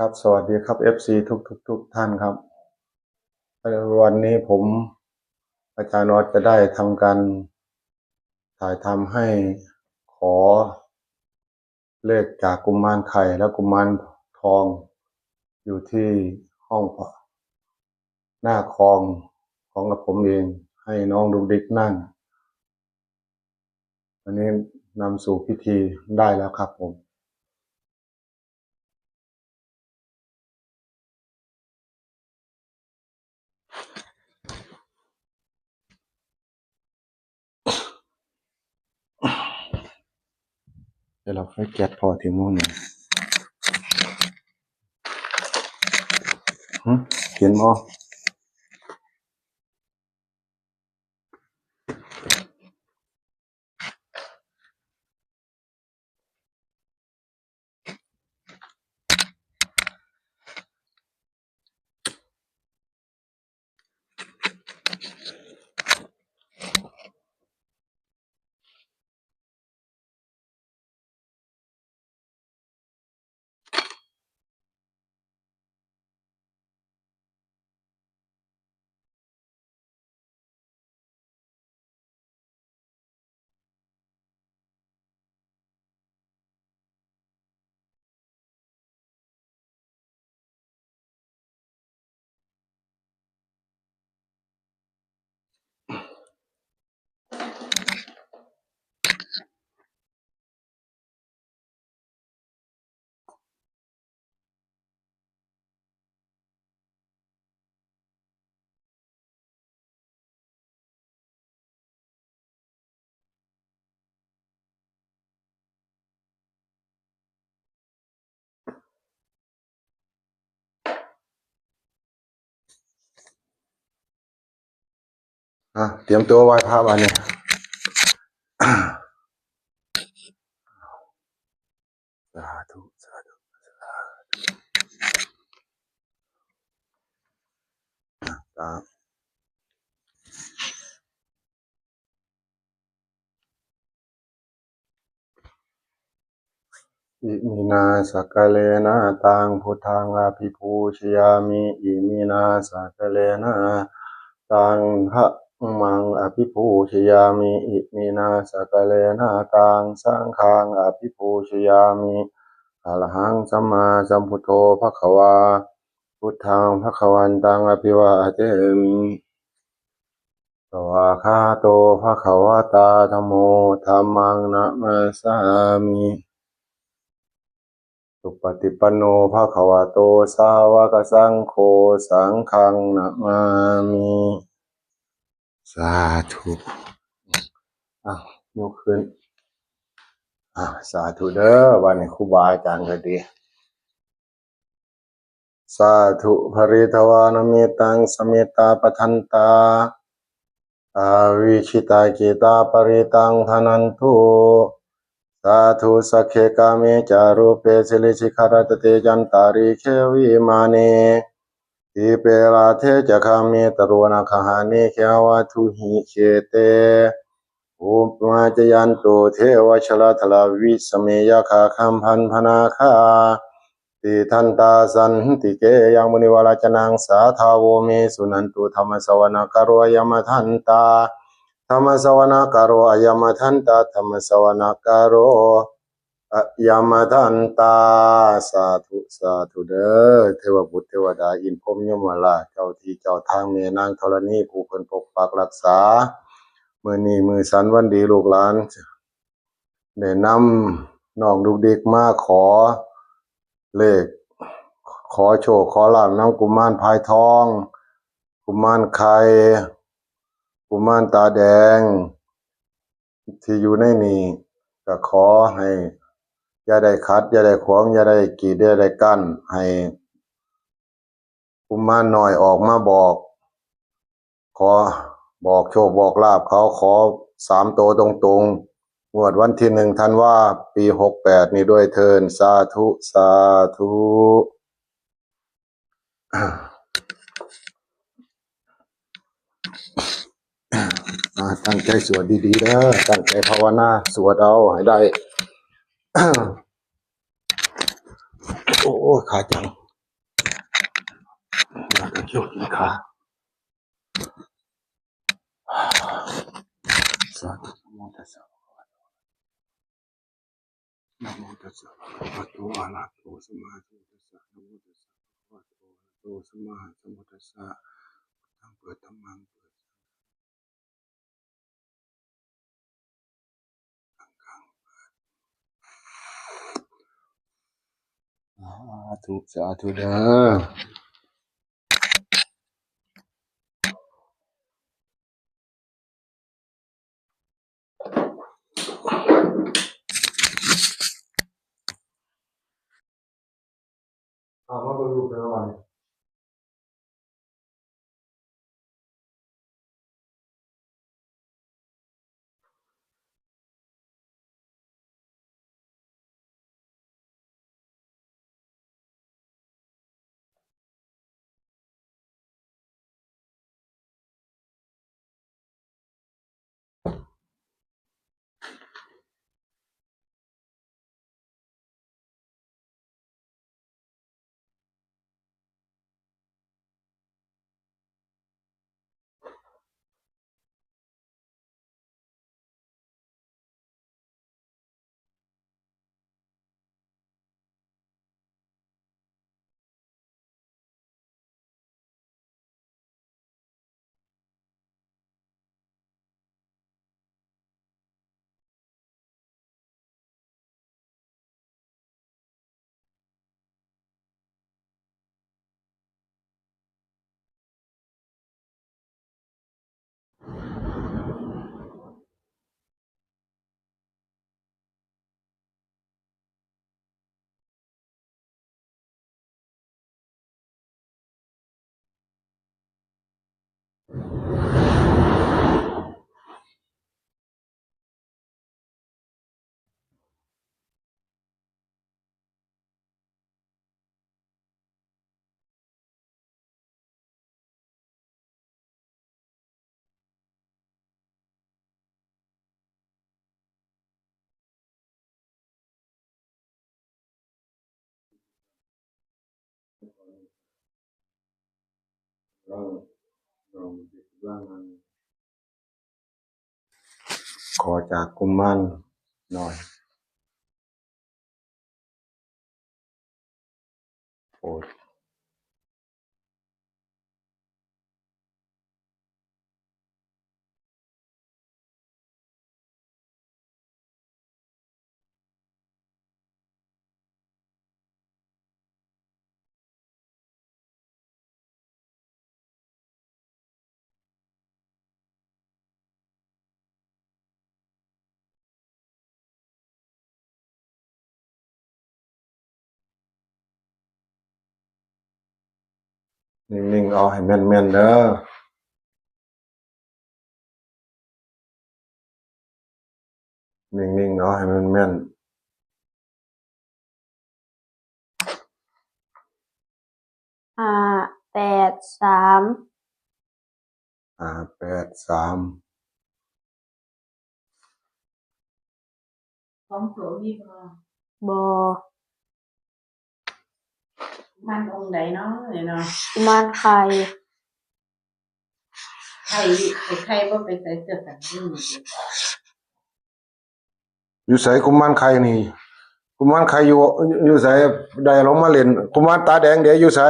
ครับ สวัสดีครับ เอฟซี ทุกๆ ทุกท่านครับ วันนี้ผมอาจารย์ออสจะได้ทำการถ่ายทำให้ ขอเลขจากกุมารไข่และกุมารทอง อยู่ที่ห้องหน้าคอมของผมเอง ให้น้องดุกดิกนั่ง อันนี้นำสู่พิธีได้แล้วครับผม เดี๋ยวเราค่อยแก๊สพอถึงนู่นนะ หึ เห็นบ่? อ่ะ เตรียมตัวไหว้พระบาดนี้ สาธุ สาธุ สาธุ อ่ะ สาธุ อิมินาสักกะเลนะ ตัง พุทธัง อภิปูชยามิ อิมินาสักกะเลนะ ตัง ธัมมัง อภิปูชยามิ อิมินาสักกะเลนะ ตัง สังฆัง อภิปูชยามิ อะระหัง สัมมาสัมพุทโธ ภะคะวา พุทธัง ภะคะวันตัง อภิวาเทมิ สวากขาโต ภะคะวะตา ธัมโม ธัมมัง นะมัสสามิ สุปะติปันโน ภะคะวะโต สาวะกะสังโฆ สังฆัง นะมามิ สาธุ อ่ะ ยกขึ้น อ่ะ สาธุเด้อ บาดนี้ครูบาอาจารย์ก็ดี สาธุ ปะริตวานะเมตัง สะเมตตา ปะทันตา อาวิชชิตา จิตตา ปะริตัง ภะนันตุ สาธุ สักเข กาเม จารูปะ สิริ สิขะรัตะเต จันตาริเก วิมาเน ตีเป ลาเท จะ คาเม ตะโร นะคะหาเน เข หะวะ ทุหิ เข เต ภูมา จะยันตุ เทวะ ชะละทะละ วิสะเม ยะขะ คัมภัณฑะนาคา ติทันตา สันติเก ยัง มุนิวะรัะจะนัง สาธาโว เม สุนันตุ ธัมมะสะวะนะกาโร อะยะมะทันตา ธัมมะสะวะนะกาโร อะยะมะทันตา ธัมมะสะวะนะกาโร อะยะมะทันตา สาธุ สาธุเด้อ เทวบุตรเทวดา อินทร์พรหมยมราช เจ้าที่เจ้าทาง แม่นางธรณี ผู้เพิ่นปกปักรักษา มื้อนี้มื้อสันวันดี ลูกหลานได้นำน้องดุกดิกมาขอเลข ขอโชคขอลาภนำกุมารพายทอง กุมารไข่ กุมารตาแดง ที่อยู่ในนี้ ก็ขอให้อย่าได้ขัด อย่าได้ขวาง อย่าได้กีด อย่าได้กั้น ให้กุมารน้อยออกมาบอก ขอบอกโชคบอกลาภเขา ขอสามตัวตรงๆ งวดวันที่หนึ่งธันวา ปีหกแปดนี้ด้วยเทอญ สาธุ สาธุ อ่า ตั้งใจสวดดีๆเด้อ ตั้งใจภาวนาสวดเอาให้ได้ โอ้ ขาจัง ຍົກເລີຍຄ່າ. ສາທຸ. ນະໂມຕັດສະ ນະໂມຕັດສະ ພະຄະວະໂຕ ອະລະຫະໂຕ ສຳມາສຳພຸດທັດສະ ນະໂມຕັດສະ ພະຄະວະໂຕ ອະລະຫະໂຕ ສຳມາສຳພຸດທັດສະ ທຳເປີດທຳມັງເປີດ ສາທຸ ສາທຸເດີ. ເອົາມາເບິ່ງຮູບເດີບາດນີ້. ຂໍຈາກກຸມມານນ້ອຍ. ໂອ້ຍ. ນິ່ງໆ ເອົາໃຫ້ແມ່ນໆ ເດີ. ນິ່ງໆ ເອົາໃຫ້ແມ່ນໆ. ຫ້າແປດສາມ. ຫ້າແປດສາມ. ສອງໂຕມີບໍ່? ບໍ່. ມັນອົງໃດເນາະ ນີ້ເນາະ? ກຸມານໄຂ່. ໄຂ່ ໄຂ່ ໄຂ່ບໍ່ໄປໃສ່ເສື້ອກັນ ຢູ່ໃສ? ກຸມານໄຂ່ນີ້ ກຸມານໄຂ່ຢູ່ ຢູ່ໃສ? ໄດ້ລົງມາຫຼິ້ນ. ກຸມານຕາແດງເດ ຢູ່ໃສ?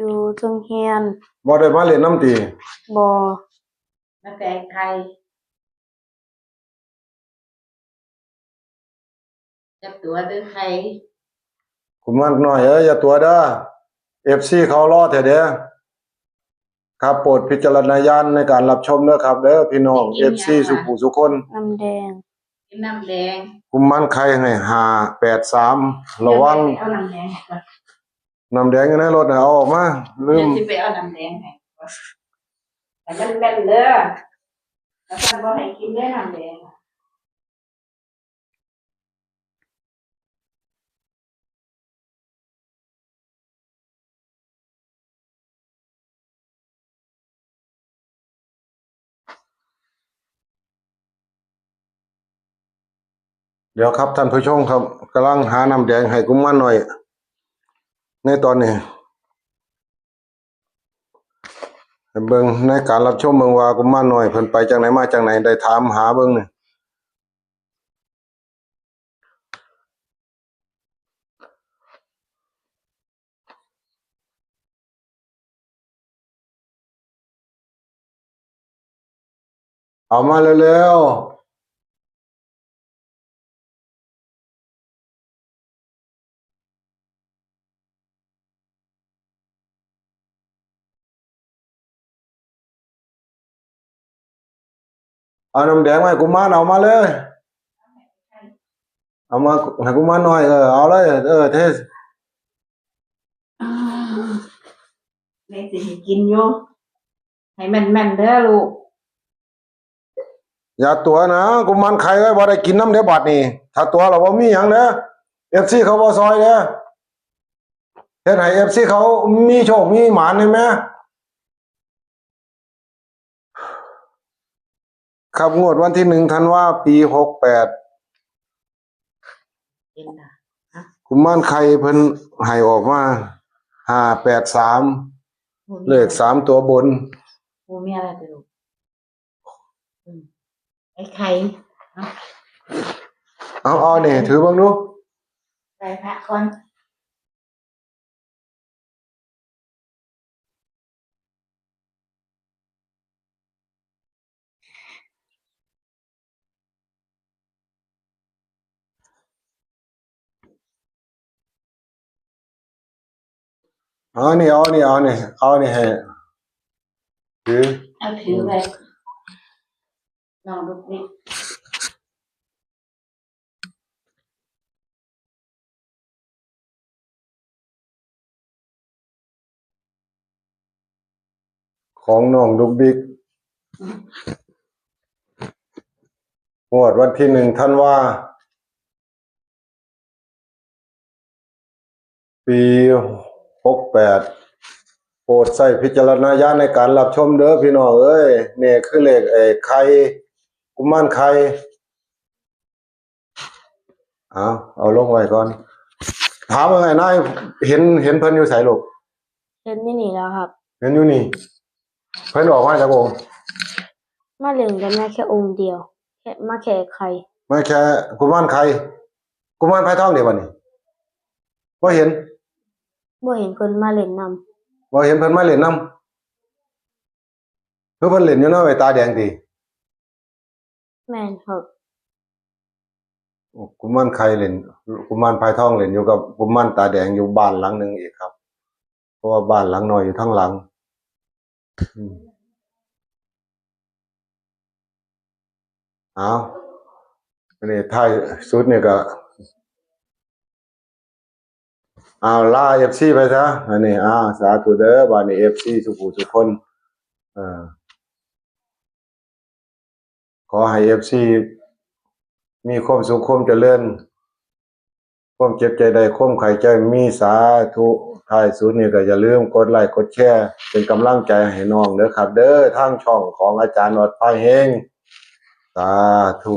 ຢູ່ເທິງເຮືອນ. ບໍ່ໄດ້ມາຫຼິ້ນນຳຕິ? ບໍ່. ມາແຕ່ໄຂ່. ຢ່າຕົວະເດີໄຂ່. ກຸມານນ້ອຍເອີຍ ຢ່າຕົວະເດີ. ເອັຟຊີ ເຂົາລໍແທ້ເດ. ຄັບ ໂປດພິຈາລະນາຍານໃນການຮັບຊົມເດີຄັບເດີ ພີ່ນ້ອງ ເອັຟຊີ ສຸຜູ້ສຸຄົນ. ນ້ຳແດງ. ກິນນ້ຳແດງ. ກຸມານໄຂ່ໃຫ້ ຫ້າແປດສາມ ລະວັງ. ເອົານ້ຳແດງໃຫ້ກ່ອນ. ນ້ຳແດງຢູ່ໃນລົດນະ ເອົາອອກມາ ລືມ. ຊິໄປເອົານ້ຳແດງໃຫ້ ໃຫ້ມັນແມ່ນເດີ ຖ້າຊັ້ນບໍ່ໃຫ້ກິນເດີນ້ຳແດງ. ດຽວຄັບທ່ານຜູ້ຊົມຄັບ ກຳລັງຫານ້ຳແດງໃຫ້ກຸມານນ້ອຍໃນຕອນນີ້. ໃຫ້ເບິ່ງໃນການຮັບຊົມເບິ່ງວ່າກຸມານນ້ອຍເພິ່ນໄປຈັ່ງໃດມາຈັ່ງໃດ ໄດ້ຖາມຫາເບິ່ງນີ້. ເອົາມາເລັວໆ. ເອົານ້ຳແດງມາໃຫ້ກຸມານ ເອົາມາເລີຍ ເອົາມາໃຫ້ກຸມານນ້ອຍ ເອີ ເອົາເລີຍ ເອີ ເທ. ແມ່ຊິໃຫ້ກິນຢູ່ ໃຫ້ແມ່ນໆເດີລູກ. ຢ່າຕົວະນະ ກຸມານໄຂ່ເອີຍ ບໍ່ໄດ້ກິນນຳເດ້ບາດນີ້ ຖ້າຕົວະແລ້ວບໍ່ມີຫຍັງເດີ ເອັຟຊີເຂົາບໍ່ຊ່ອຍເດີ ເຮັດໃຫ້ເອັຟຊີເຂົາມີໂຊກມີໝານແດ່ແມ. ຄັບ ງວດວັນທີໜຶ່ງ ທັນວາ ປີ ຫົກແປດ ເຫັນນະ ກຸມານໄຂ່ເພິ່ນໃຫ້ອອກມາ ຫ້າແປດສາມ ໂອ້ ເລກສາມຕົວບົນ ໂອ້ ມີອະໄລເດີລູກ? ອືມ ໄອ້ໄຂ່ ເອົາ ເອົາ ເອົານີ້ ຖືເບິ່ງດູ ໄຫວ້ພະກ່ອນ. ເອົານີ້ ເອົານີ້ ເອົານີ້ ເອົານີ້ໃຫ້ ຖື ເອົາຖືໄວ້ ນ້ອງລູກນີ້ ຂອງນ້ອງດຸກດິກ ງວດວັນທີໜຶ່ງ ທັນວາ ປີ ຫົກແປດ ໂປດໃຊ້ວິຈາລະນະຍານໃນການຮັບຊົມເດີພີ່ນ້ອງເອີຍ ນີ້ຄືເລກໄອ້ໄຂ່ ກຸມານໄຂ່. ເອົາ ເອົາລົງໄວ້ກ່ອນ ຖາມວ່າໄອ້ນາຍເຫັນ ເຫັນເພິ່ນຢູ່ໃສລູກ? ເຫັນຢູ່ນີ້ແຫຼະຄັບ ເຫັນຢູ່ນີ້ ເພິ່ນອອກມາຈາກອົງ? ມາຫຼິ້ນກັບແມ່ແຄ່ອົງດຽວ ແຄ່ ມາແຄ່ໄຂ່ ມາແຄ່ກຸມານໄຂ່ ກຸມານພາຍທອງເດ ບັດນີ້ ບໍ່ເຫັນ ບໍ່ເຫັນເພິ່ນມາຫຼິ້ນນຳ ບໍ່ເຫັນເພິ່ນມາຫຼິ້ນນຳ ຄືເພິ່ນຫຼິ້ນຢູ່ນຳໄອ້ຕາແດງຕິ? ແມ່ນຄັບ ໂອ້ ກຸມານໄຂ່ຫຼິ້ນ ກຸມານພາຍທອງຫຼິ້ນຢູ່ກັບກຸມານຕາແດງຢູ່ບ້ານຫຼັງໜຶ່ງອີກຄັບ ເພາະວ່າບ້ານຫຼັງນ້ອຍຢູ່ທາງຫຼັງ. ອືມ ເອົາ ອັນນີ້ທ້າຍສຸດນີ້ກໍ ເອົາ ລາເອັຟຊີໄປຊະ ອັນນີ້ ເອົາ ສາທຸເດີ ບາດນີ້ເອັຟຊີທຸກຜູ້ທຸກຄົນ ເອີ ຂໍໃຫ້ເອັຟຊີມີຄວາມສຸກຄວາມຈະເລີນ ຄວາມເຈັບໃຈໄດ້ ຄວາມໄຂ້ໃຈມີ ສາທຸ. ທ້າຍສຸດນີ້ກໍຢ່າລືມກົດໄລກົດແຊ ເປັນກຳລັງໃຈໃຫ້ນ້ອງເດີຄັບເດີ ທາງຊ່ອງຂອງອາຈານອອດພາເຮງ ສາທຸ.